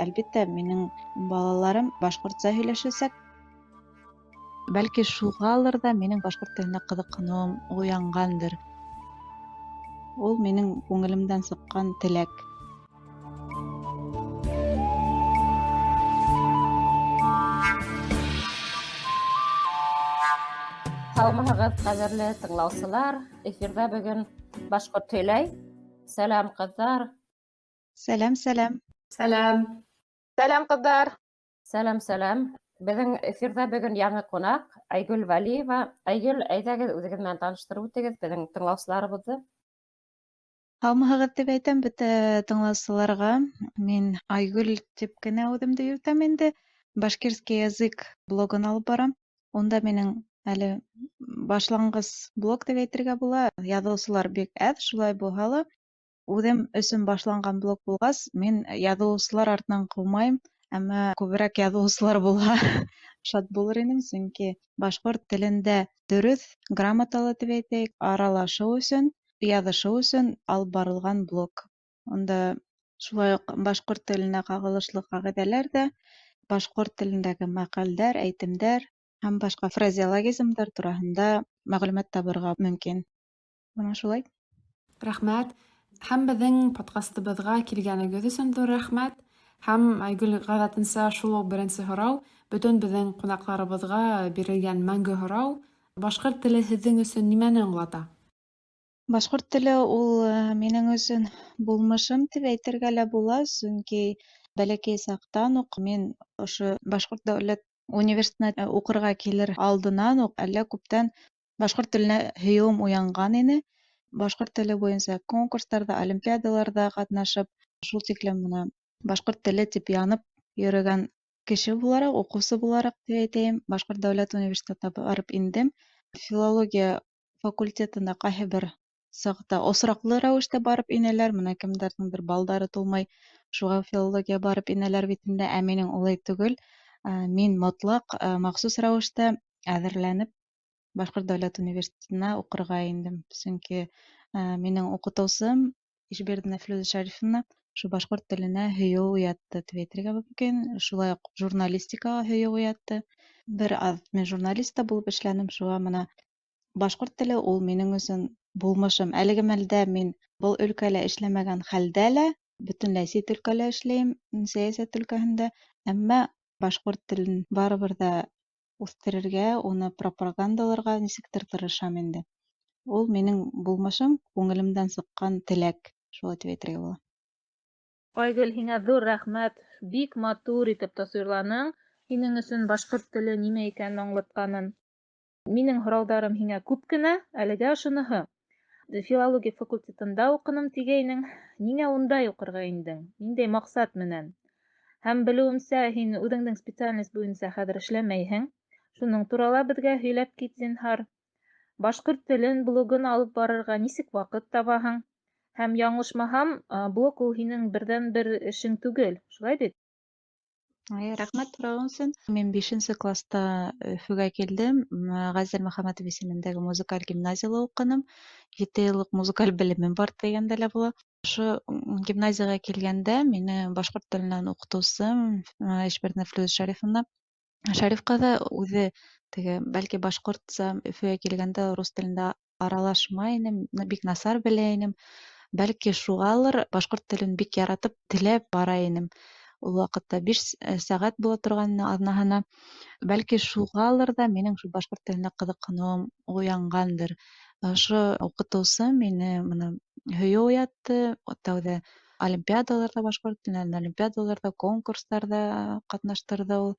Әлбиттә, минең балаларым башҡортса һөйләшәсәк. Бәлки, шуғалыр ҙа минең башҡорт теленә ҡыҙыҡһыныуым уянғандыр. Ул минең күңелемдән сыҡҡан теләк. Һаумыһығыҙ, ҡәҙерле тыңлаусылар! Эфирҙа бөгөн Башҡорт һөйләй. Сәләм, ҡыҙҙар! Сәләм, сәләм. Сәләм. Сәләм, ҡыҙҙар. Сәләм, сәләм. Беҙҙең эфирҙа бөгөн яңы ҡунаҡ Айгөл Вәлиева. Айгөл, әйҙәгеҙ, үҙегеҙ менән таныштырып үтегеҙ беҙҙең тыңлаусыларыбыҙҙы. Һаумыһығыҙ тип әйтәм бөтә тыңлаусыларға. Мин Айгөл тип кенә үҙемде йөрөтәм инде. Башкирский язык блогын алып барам. Унда минең әле башланғыс блог тип әйтергә була. Яҙыусылар бик әҙ, шулай булһа ла үҙем өсөн башланған блог булғас, мин яҙыусылар артынан ҡыумайым, әммә күберәк яҙыусылар булһа, шат булыр инем, сөнки башҡорт телендә дөрөҫ, грамоталы тип әйтәйек, аралашыу өсөн, яҙышыу өсөн алып барылған блог. Унда шулай уҡ башҡорт теленә ҡағылышлы ҡағиҙәләр ҙә, башҡорт телендәге мәҡәлдәр, әйтемдәр һәм башҡа фразеологизмдар тураһында мәғлүмәт табырға мөмкин. Бына шулай. Рәхмәт. Һәм беҙҙең подкастыбыҙға килгәнегеҙ өсөн ҙур рәхмәт. Һәм, Айгөл, ғәҙәтенсә шул уҡ беренсе һорау, бөтөн беҙҙең ҡунаҡтарыбыҙға бирелгән мәңге һорау: башҡорт теле һеҙҙең өсөн нимәне аңлата? Башҡорт теле ул минең өсөн булмышым тип әйтергә лә була, сөнки бәләкәй саҡтан уҡ мин ошо Башҡорт дәүләт университетына уҡырға килер алдынан уҡ әллә күптән башҡорт теленә һөйөүем уянған ине. Башҡорт теле буйынса конкурстарҙа, олимпиадаларҙа ҡатнашып, шул тиклем бына башҡорт теле тип янып йөрөгән кеше булараҡ, уҡыусы булараҡ тип әйтәйем, Башҡорт дәүләт университетына барып индем. Филология факультетына ҡайһы бер саҡта осраҡлы рәүештә барып инәләр, бына кемдәрҙеңдер балдары тулмай, шуға филология барып инәләр бит инде, ә минең улай түгел. Мин мотлаҡ махсус рәүештә әҙерләнеп Башҡорт дәүләт университетына уҡырға индем, сөнки минең уҡытыусым Ишбирҙина Флүзә Шәрифовна шул башҡорт теленә һөйөү уятты тип әйтергә мөмкин, шулай уҡ журналистикаға һөйөү уятты. Бер аҙ мин журналист та булып эшләнем, шуға бына башҡорт теле ул минең өсөн булмышым. Әлеге мәлдә мин был өлкәлә эшләмәгән хәлдә лә, бөтөнләй сит өлкәлә эшләйем, сәйәсәт өлкәһендә, әммә башҡорт телен барыбер ҙә үҫтерергә, уны пропагандаларға нисектер тырышам инде. Ул минең булмышым, күңелемдән сыҡҡан теләк, шулай тип әйтергә була. Айгөл, һиңә ҙур рәхмәт. Бик матур итеп тасуирланың. Һинең өсөн башҡорт теле нимә икәнен аңлатҡанын. Минең һорауҙарым һиңә күп кенә, әлегә ошоноһо. Филология факультетында уҡыным тигәйнең. Ниңә ундай уҡырға индең? Ниндәй маҡсат менән? Һәм белеүемсә, һин үҙеңдең специальность буйынса хәҙер эшләмәйһең. Шуның турала беҙгә һөйләп кит, зинһар. Башҡорт телен блогын алып барырға нисек ваҡыт табаһың? Һәм яңылышмаһам, блог ул һинең берҙән-бер эшең түгел, шулай бит? Рәхмәт һорауың өсөн. Мин 5 класта Өфөгә килдем. Ғәзил Мөхәмәтов исемендәге музыкаль гимназияла уҡыным. 7 йыллыҡ музыкаль белемем бар тигәндә лә була. Ошо гимназияға килгәндә мине башҡорт теленән уҡытыусым Ишбирҙина Флүзә Шәрифовна Шәриф ҡыҙы үҙе теге, бәлки башҡортса Өфөгә килгәндә рус телендә аралашмай инем, бик насар белә инем. Бәлки шуғалыр башҡорт телен бик яратып, теләп бара инем. Ул ваҡытта 5 сәғәт була торған ине аҙнаһына. Бәлки шуғалыр ҙа минең шул башҡорт теленә ҡыҙыҡһыныуым уянғандыр. Ошо уҡытыусы мине бына һөйөү уятты. Тәүҙә олимпиадаларҙа, башҡорт теленән олимпиадаларҙа, конкурстарҙа ҡатнаштырҙы ул.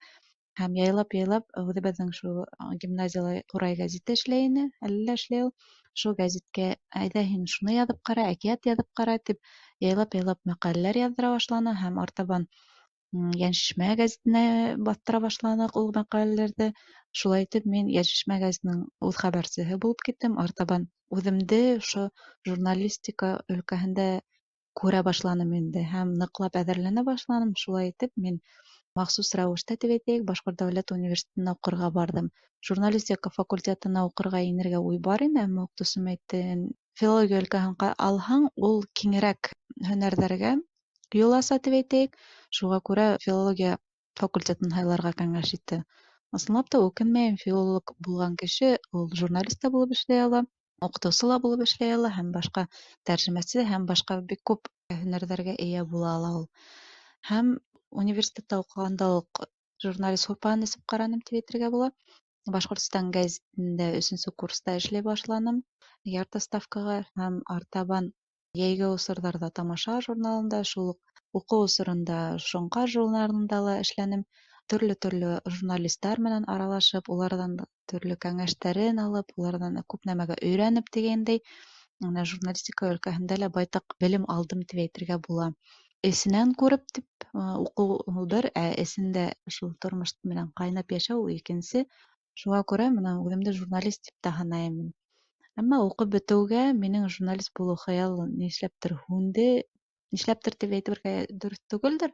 Һәм яйлап-яйлап үҙебеҙҙең шул гимназияла Ҡурай гәзите эшләй ине, әле лә эшләй ул. Шул гәзиткә әйҙә һин шуны яҙып ҡара, әкиәт яҙып ҡара тип яйлап-яйлап мәҡәләләр яҙҙыра башланы һәм артабан Йәншишмә гәзитенә баҫтыра башланыҡ ул мәҡәләләрҙе. Шулай итеп мин Йәншишмә гәзитенең үҙ хәбәрсеһе булып киттем. Артабан үҙемде ошо журналистика өлкәһендә күрә башланым инде һәм ныҡлап әҙерләнә башланым. Шулай итеп мин махсус рәүештә тип әйтәйек, Башҡорт дәүләт университетына уҡырға барҙым. Журналистика факультетына уҡырға инергә уй бар ине, әммә уҡытыусым әйтте, филология өлкәһен алһаң, ул киңерәк һөнәрҙәргә Юл аса тип әйтәйек. Шуға күрә филология факультетын һайларға кәңәш итте. Ысынлап та үкенмәйем, филолог булған кеше ул журналист та булып эшләй ала, уҡытыусы ла булып эшләй ала һәм башҡа тәржемәсе һәм башҡа бик күп һөнәрҙәргә эйә була ала ул. Һәм университетта уҡығанда уҡ журналист һурпаһын эсеп ҡараным тип әйтергә була. Башҡортостан гәзитендә өсөнсө курста эшләй башланым ярты ставкаға һәм артабан йәйге осорҙарҙа Тамаша журналында, шул уҡ уҡыу осоронда Шоңҡар журналында ла эшләнем. Төрлө-төрлө журналистар менән аралашып, уларҙан төрлө кәңәштәрен алып, уларҙан күп нәмәгә өйрәнеп тигәндәй, бына журналистика өлкәһендә лә байтаҡ белем алдым тип әйтергә була. Эсенән күреп тип уҡыу ул бер, ә эсендә шул тормош менән ҡайнап йәшәү ул икенсе. Шуға күрә бына үҙемде журналист тип тә һанайым мин. Әммә уҡып бөтөүгә минең журналист булыу хыялы нишләптер һүнде. Нишләптер тип әйтергә дөрөҫ түгелдер.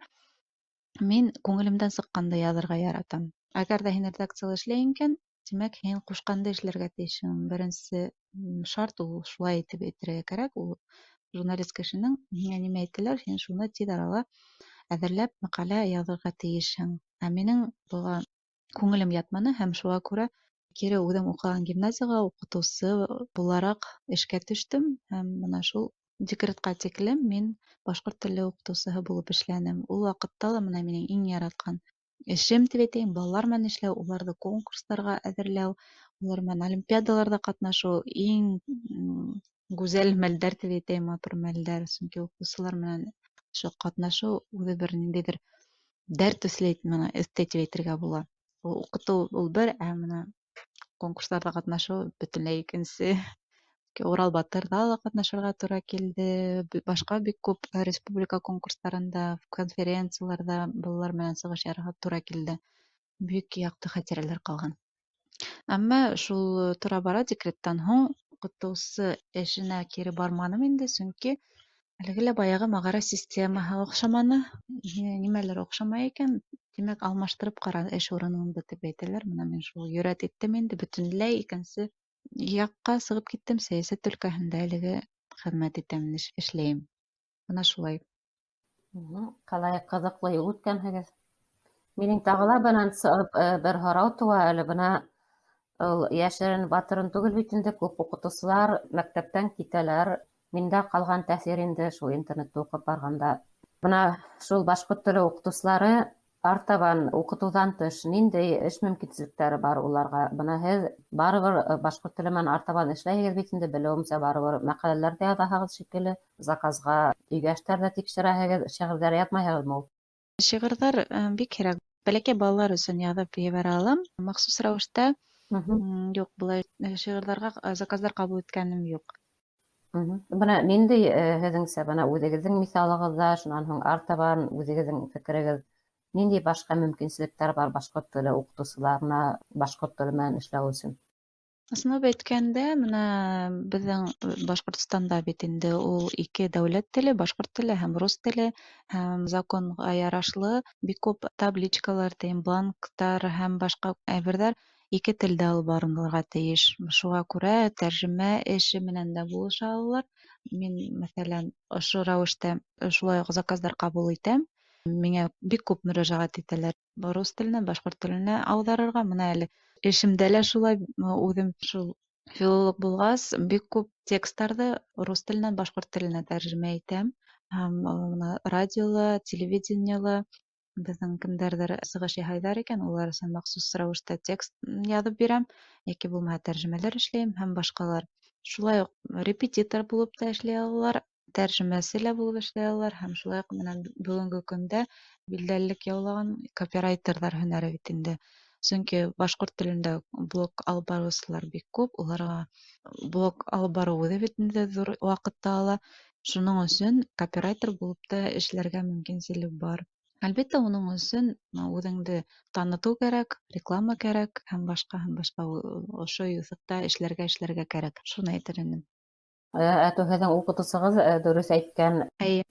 Мин күңелемдән сыҡҡанды яҙырға яратам. Әгәр ҙә һин редакцияла эшләйһең икән, тимәк, һин ҡушҡанды эшләргә тейешһең. Беренсе шарт ул шулай итеп әйтергә кәрәк. Ул журналист кешенең һиңә нимә әйтәләр, һин шуны тиҙ арала әҙерләп мәҡәлә яҙырға тейешһең. Ә минең быға күңелем ятманы һәм шуға күрә кире үҙем уҡыған гимназияға уҡытыусы булараҡ эшкә төштөм һәм бына шул декретҡа тиклем мин башҡорт теле уҡытыусыһы булып эшләнем. Ул ваҡытта ла бына минең иң яратҡан эшем тип әйтәйем, балалар менән эшләү, уларҙы конкурстарға әҙерләү, улар менән олимпиадаларҙа ҡатнашыу иң гүзәл мәлдәр тип әйтәйем, матур мәлдәр, сөнки уҡыусылар менән ошо ҡатнашыу үҙе бер ниндәйҙер дәрт өҫләй, бына өҫтәй тип әйтергә була. Ул уҡытыу ул бер, ә бына конкурстарҙа ҡатнашыу бөтөнләй икенсе. Урал батырҙа ла ҡатнашырға тура килде, башҡа бик күп республика конкурстарында, конференцияларҙа балалар менән сығыш яһарға тура килде. Бик яҡты хәтирәләр ҡалған. Әммә шул тора-бара декреттан һуң уҡытыусы эшенә кире барманым инде, сөнки әлеге лә баяғы мәғариф системаһы оҡшаманы. Нимәлер оҡшамай икән, тимәк, алмаштырып ҡара эш урыныңды тип әйтәләр. Бына мин шул йөрәт иттем инде, бөтөнләй икенсе яҡҡа сығып киттем, сәйәсәт өлкәһендә әлеге хеҙмәт итәм, эшләйем. Бына шулай. Ҡалай ҡыҙыҡлы юл үткәнһегеҙ. Минең тағы ла бынан сығып бер һорау тыуа әле. Бына ул йәшерен батырын түгел бит инде, күп уҡытыусылар мәктәптән китәләр. Миндә ҡалған тәьҫир инде шул интернетты уҡып барғанда. Бына шул башҡорт теле уҡытыусылары артабан уҡытыуҙан тыш ниндәй эш мөмкинселектәре бар уларға? Бына һеҙ барыбер башҡорт теле менән артабан эшләйһегеҙ бит инде, белеүемсә, барыбер мәҡәләләр ҙә яҙаһығыҙ шикелле, заказға өйгә эштәр ҙә тикшерәһегеҙ, шиғырҙар яҙмайһығыҙмы ул? Шиғырҙар бик һирәк. Бәләкәй балалар өсөн яҙып ебәрә алам. Махсус рәүештә юҡ, былай шиғырҙарға заказдар ҡабул иткәнем юҡ. Бына ниндәй һеҙҙеңсә, бына үҙегеҙҙең миҫалығыҙҙа, шунан һуң артабан үҙегеҙҙең фекерегеҙ, ниндәй башҡа мөмкинселектәр бар башҡорт теле уҡытыусыларына башҡорт теле менән эшләү өсөн? Ысынлап әйткәндә, бына беҙҙең Башҡортостанда бит инде ул ике дәүләт теле, башҡорт теле һәм рус теле, һәм законға ярашлы бик күп табличкалар, тейем, бланктар һәм башҡа әйберҙәр ике телдә алып барылырға тейеш. Шуға күрә тәржемә эше менән дә булыша алалар. Мин, мәҫәлән, ошо рәүештә шулай уҡ заказдар ҡабул итәм. Миңә бик күп мөрәжәғәт итәләр рус теленән башҡорт теленә ауҙарырға. Бына әле эшемдә лә шулай, үҙем шул филолог булғас, бик күп тексттарҙы рус теленән башҡорт теленә тәржемә итәм. Һәм бына радиола, телевидениела беҙҙең кемдәрҙер сығыш яһайҙар икән, улар өсөн махсус рәүештә текст яҙып бирәм, йәки булмаһа тәржемәләр эшләйем һәм башҡалар. Шулай уҡ репетитор булып та эшләй алалар, тәржемәсе лә булып эшләй алалар һәм шулай уҡ менән бөгөнгө көндә билдәлелек яулаған копирайтерҙар һөнәре бит инде. Сөнки башҡорт телендә блог алып барыусылар бик күп, уларға блог алып барыу үҙе бит инде ҙур ваҡытты ала. Шуның өсөн копирайтер булып та эшләргә мөмкинселек бар. Әлбиттә, уның өсөн үҙеңде танытыу кәрәк, реклама кәрәк һәм башҡа, һәм башҡа ошо юҫыҡта эшләргә, эшләргә кәрәк. Шуны әйтер инем. Әтү һеҙҙең уҡытыусығыҙ дөрөҫ әйткән,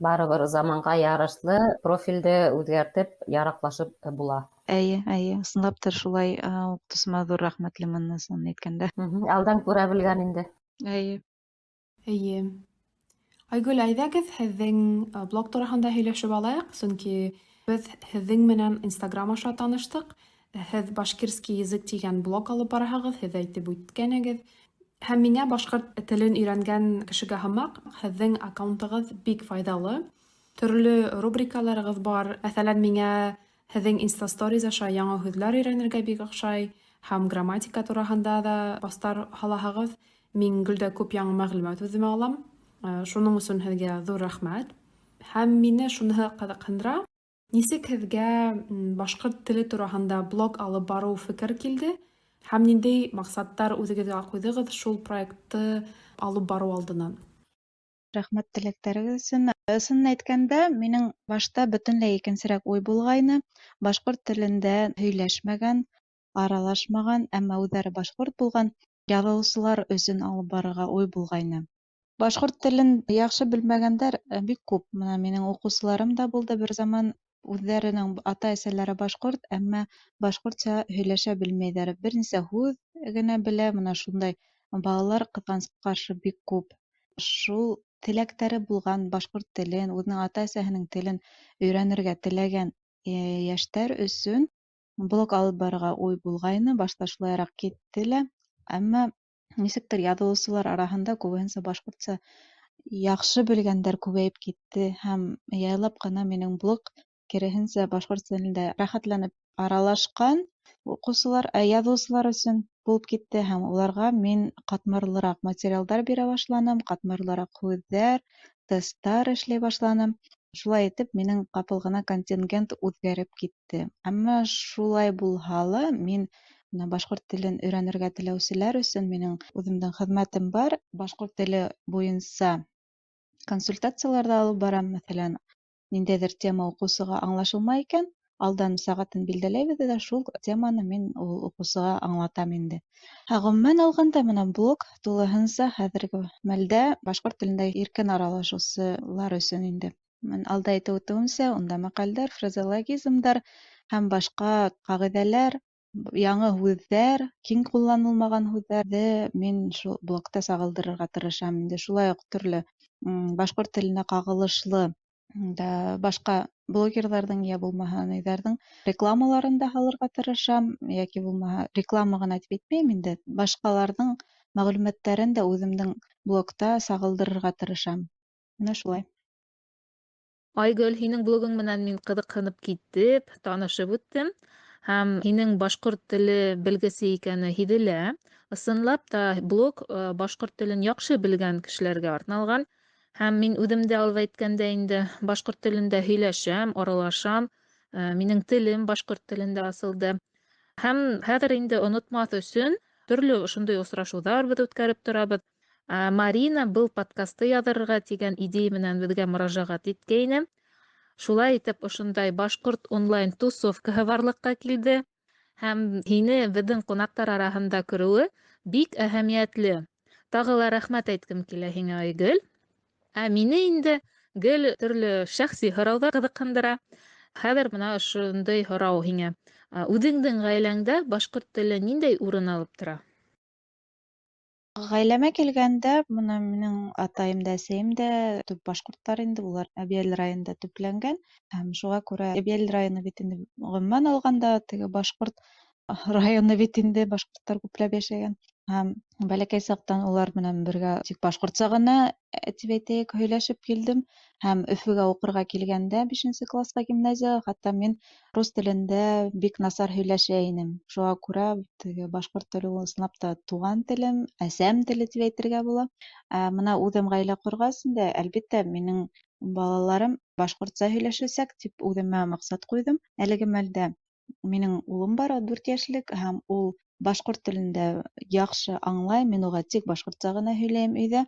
барыбер заманға ярашлы профилде үҙгәртеп, яраҡлашып була. Эйе, эйе, ысынлап та шулай, уҡытыусыма ҙур рәхмәтлемен, ысын әйткәндә. Алдан күрә белгән инде. Эйе. Эйе. Айгөл, әйҙәгеҙ, һеҙҙең блог тураһында һөйләшеп алайыҡ, сөнки беҙ һеҙҙең менән Инстаграм аша таныштыҡ. Һеҙ «Башкирский язык» тигән блог алып бараһығыҙ, һеҙ әйтеп үткәнегеҙ. Һәм миңә башҡорт телен өйрәнгән кешегә һымаҡ һеҙҙең аккаунтығыҙ бик файҙалы. Төрлө рубрикаларығыҙ бар. Мәҫәлән, миңә һеҙҙең Insta Stories аша яңы һүҙҙәр өйрәнергә бик оҡшай һәм грамматика тураһында ла посттар һалаһығыҙ. Мин гел дә күп яңы мәғлүмәт үҙемә алам. Шуның өсөн һеҙгә ҙур рәхмәт. Һәм мине шуныһы ҡыҙыҡһындыра: нисек һеҙгә башҡорт теле тураһында блог алып барыу фекер килде һәм ниндәй маҡсаттар үҙегеҙгә ҡуйҙығыҙ шул проектты алып барыу алдынан? Рәхмәт теләктәрегеҙ өсөн. Ысынын әйткәндә, минең башта бөтөнләй икенсерәк уй булғайны. Башҡорт телендә һөйләшмәгән, аралашмаған, әммә үҙҙәре башҡорт булған яҙыусылар өсөн алып барырға уй булғайны. Башҡорт телен яҡшы белмәгәндәр бик күп. Бына минең уҡыусыларым да булды бер заман, үҙҙәренең ата-әсәләре башҡорт, әммә башҡортса һөйләшә белмәйҙәр. Бер нисә һүҙ генә белә, бына шундай балалар ҡыҙғанысҡа ҡаршы бик күп. Шул теләктәре булған башҡорт телен, үҙенең ата-әсәһенең телен өйрәнергә теләгән йәштәр өсөн блог алып барырға уй булғайны, башта шулайыраҡ китте лә, әммә нисектер яҙыусылар араһында күбеһенсә башҡортса яҡшы белгәндәр күбәйеп китте һәм яйлап ҡына минең блог киреһенсә башҡорт телендә рәхәтләнеп аралашҡан уҡыусылар, яҙыусылар өсөн булып китте һәм уларға мин ҡатмарлыраҡ материалдар бирә башланым, ҡатмарлыраҡ һүҙҙәр, тесттар эшләй башланым. Шулай итеп, минең ҡапыл ғына контингент үҙгәреп китте. Әммә шулай булһа ла, мин бына башҡорт телен өйрәнергә теләүселәр өсөн минең үҙемдең хеҙмәтем бар. Башҡорт теле буйынса консультациялар ҙа алып барам. Мәҫәлән, ниндәйҙер тема уҡыусыға аңлашылмай икән, алдан сәғәтен билдәләйбеҙ ҙә, шул теманы мин ул уҡыусыға аңлатам инде. Ә ғөмүмән алғанда, бына блог тулыһынса хәҙерге мәлдә башҡорт телендә иркен аралашыусылар өсөн инде. Мин алда әйтеп үтеүемсә, унда мәҡәлдәр, фразеологизмдар һәм башҡа ҡағиҙәләр, яңы һүҙҙәр, киң ҡулланылмаған һүҙҙәрҙе мин шул блогта сағылдырырға тырышам инде. Шулай уҡ төрлө башҡорт теленә ҡағылышлы да башҡа блогерҙарҙың йә булмаһа ниҙәрҙең рекламаларын да һалырға тырышам, йәки булмаһа реклама ғына тип әйтмәйем инде, башҡаларҙың мәғлүмәттәрен дә үҙемдең блогта сағылдырырға тырышам. Бына шулай. Айгөл, һинең блогың менән мин ҡыҙыҡһынып китеп, танышып үттем. Һәм һинең башҡорт теле белгесе икәне һиҙелә. Ысынлап та блог башҡорт телен яҡшы белгән кешеләргә арналған. Һәм мин үҙем дә алып әйткәндә инде башҡорт телендә һөйләшәм, аралашам. Минең телем башҡорт телендә асылды. Һәм хәҙер инде онотмаҫ өсөн төрлө ошондай осрашыуҙар беҙ үткәреп торабыҙ. Марина был подкасты яҙырға тигән идея менән беҙгә мөрәжәғәт иткәйне. Шулай итеп ошондай башҡорт онлайн тусовкаһы барлыҡҡа килде. Һәм һине беҙҙең ҡунаҡтар араһында күреүе бик әһәмиәтле. Тағы ла рәхмәт әйткем килә һиңә, Айгөл. Ә мине инде гел төрлө шәхси һорауҙар ҡыҙыҡһындыра. Хәҙер бына ошондай һорау һиңә. Үҙеңдең ғаиләңдә башҡорт теле ниндәй урын алып тора? Ғаиләмә килгәндә, бына минең атайым да, әсәйем дә төп башҡорттар инде, улар Әбйәлил районында төпләнгән. Һәм шуға күрә Әбйәлил районы бит инде ғөмүмән алғанда теге башҡорт районы бит инде, башҡорттар күпләп йәшәгән. Һәм бәләкәй саҡтан улар менән бергә тик башҡортса ғына тип әйтәйек һөйләшеп килдем. Һәм Өфөгә уҡырға килгәндә бишенсе класҡа гимназияға, хатта мин рус телендә бик насар һөйләшә инем. Шуға күрә теге башҡорт теле ул ысынлап та туған телем, әсәм теле тип әйтергә була. Ә бына үҙем ғаилә ҡорғас инде, әлбиттә, минең балаларым башҡортса һөйләшәсәк тип үҙемә маҡсат ҡуйҙым. Әлеге мәлдә минең улым бар, 4 йәшлек, һәм ул башҡорт телендә яҡшы аңлай, мин уға тик башҡортса ғына һөйләйем өйҙә.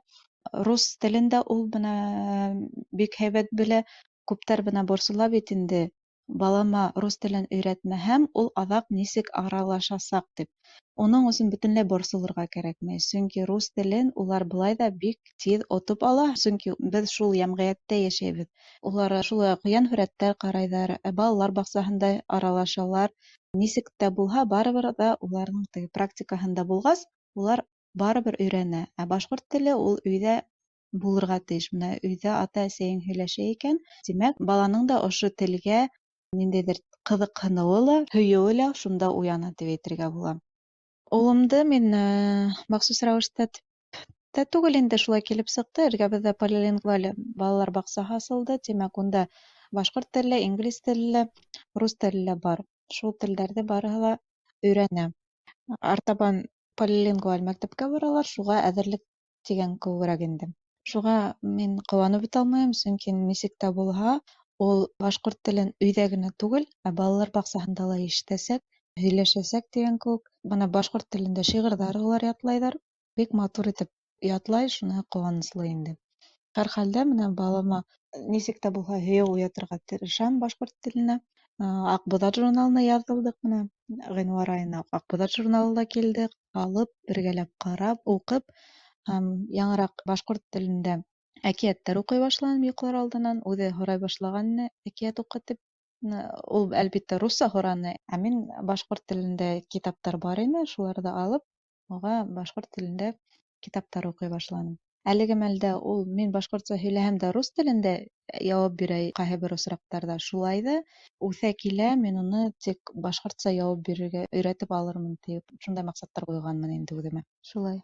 Рус телен дә ул бына бик һәйбәт белә. Күптәр бына борсола бит инде, балама рус телен өйрәтмәһәм, ул аҙаҡ нисек аралашасаҡ тип. Уның өсөн бөтөнләй борсолорға кәрәкмәй, сөнки рус телен улар былай ҙа бик тиҙ отоп ала, сөнки беҙ шул йәмғиәттә йәшәйбеҙ. Улар шулай уҡ йәнһүрәттәр ҡарайҙар, балалар баҡсаһында аралашалар. Нисек тә булһа, барыбер ҙа уларҙың теге практикаһында булғас, улар барыбер өйрәнә. Ә башҡорт теле ул өйҙә булырға тейеш. Менә өйҙә ата-әсәйең һөйләшә икән, тимәк, баланың да ошо телгә ниндәйҙер ҡыҙыҡһыныуы ла, һөйөүе лә шунда уяна тип әйтергә була. Улымды мин махсус рәүештә тә түгел инде, шулай килеп сыҡты. Эргәбеҙҙә полилингваль балалар баҡсаһы асылды. Тимәк, унда башҡорт теле, инглиз теле, рус теле лә бар. Шул телдәрҙе барыһы ла өйрәнә. Артабан полилингваль мәктәпкә баралар, шуға әҙерлек тигән кеүегерәк инде. Шуға мин ҡыуанып бөтә алмайым, сөнки нисек тә булһа, ул башҡорт телен өйҙә генә түгел, ә балалар баҡсаһында ла ишетәсәк, һөйләшәсәк тигән кеүек. Бына башҡорт телендә шиғырҙар улар ятлайҙар, бик матур итеп ятлай, шуныһы ҡыуаныслы инде. Һәр хәлдә менә балама нисек тә булһа һөйөү уятырға тырышам башҡорт теленә. Аҡбуҙат журналына яҙылдыҡ менә, ғинуар айына Аҡбуҙат журналы ла килде, алып, бергәләп ҡарап, уҡып, һәм яңыраҡ башҡорт телендә әкиәттәр уҡый башланым йоҡлар алдынан. Үҙе һорай башлаған ине әкиәт уҡы тип. Ул, әлбиттә, русса һораны, ә мин башҡорт телендә китаптар бар ине, шуларҙы алып, уға башҡорт телендә китаптар уҡый башланым. Әлеге мәлдә ул мин башҡортса һөйләһәм дә рус телендә яуап бирә ҡайһы бер осраҡтарҙа. Шулай ҙа үҫә килә мин уны тик башҡортса яуап бирергә өйрәтеп алырмын тип шундай маҡсаттар ҡуйғанмын инде үҙемә. Шулай.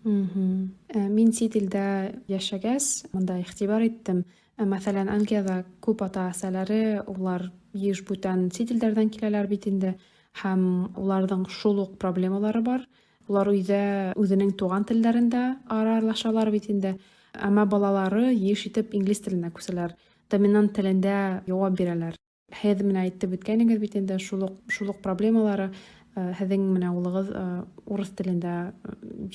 Мин сит илдә йәшәгәс, бында иғтибар иттем. Мәҫәлән, Англияла күп ата-әсәләре, улар йыш бүтән сит илдәрҙән киләләр бит инде, һәм уларҙың шул уҡ проблемалары бар. Улар өйҙә үҙенең туған телдәрендә аралашалар бит инде, әммә балалары йыш итеп инглиз теленә күсәләр, доминант телендә яуап бирәләр. Һеҙ менә әйтеп үткәнегеҙ бит инде, шул уҡ проблемалары, һеҙҙең менә улығыҙ урыҫ телендә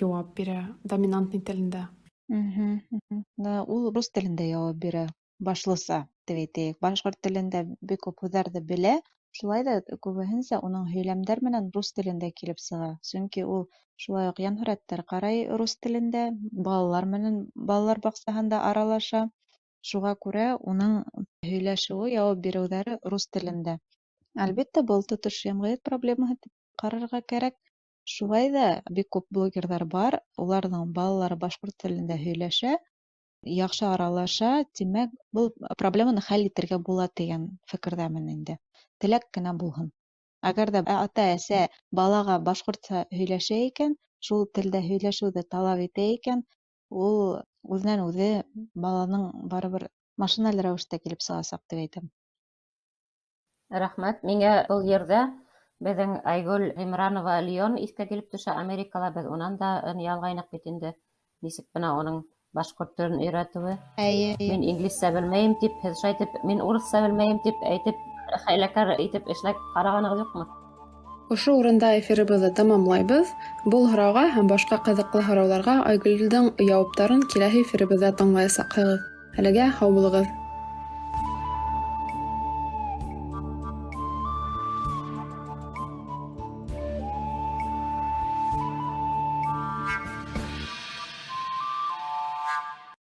яуап бирә, доминантный телендә. Ул рус телендә яуап бирә, башлыса тип әйтәйек. Башҡорт телендә бик күп һүҙҙәрҙе белә, шулай ҙа күбеһенсә уның һөйләмдәр менән рус телендә килеп сыға. Сөнки ул шулай уҡ йәнһүрәттәр ҡарай рус телендә, балалар менән балалар баҡсаһында аралаша. Шуға күрә уның һөйләшеүе, яуап биреүҙәре рус телендә. Әлбиттә, был тотош йәмғиәт проблемаһы тип ҡарарға кәрәк. Шулай ҙа бик күп блогерҙар бар, уларҙың балалары башҡорт телендә һөйләшә, яҡшы аралаша, тимәк, был проблеманы хәл итергә була тигән фекерҙәмен инде. Теләк кенә булһын. Әгәр ҙә ата-әсә балаға башҡортса һөйләшә икән, шул телдә һөйләшеүҙе талап итә икән, ул үҙенән үҙе баланың барыбер машиналь рәүештә килеп сығасаҡ тип әйтәм. Рәхмәт. Миңә был ерҙә беҙҙең Айгөл Ғимранова Леон иҫкә килеп төшә. Америкала беҙ унан да ни алғайныҡ бит инде. Нисек бына уның башҡорт телен өйрәтеүе. Эйе, эйе. Мин инглизсә белмәйем тип, һеҙ шулай итеп, мин урыҫса белмәйем тип әйтеп, хәйләкәр итеп эшләп ҡарағанығыҙ юҡмы? Ошо урында эфирыбыҙҙы тамамлайбыҙ. Был һорауға һәм башҡа ҡыҙыҡлы һорауҙарға Айгөлдөң яуаптарын киләһе эфирыбыҙҙа тыңлаясаҡһығыҙ. Әлегә һау булығыҙ.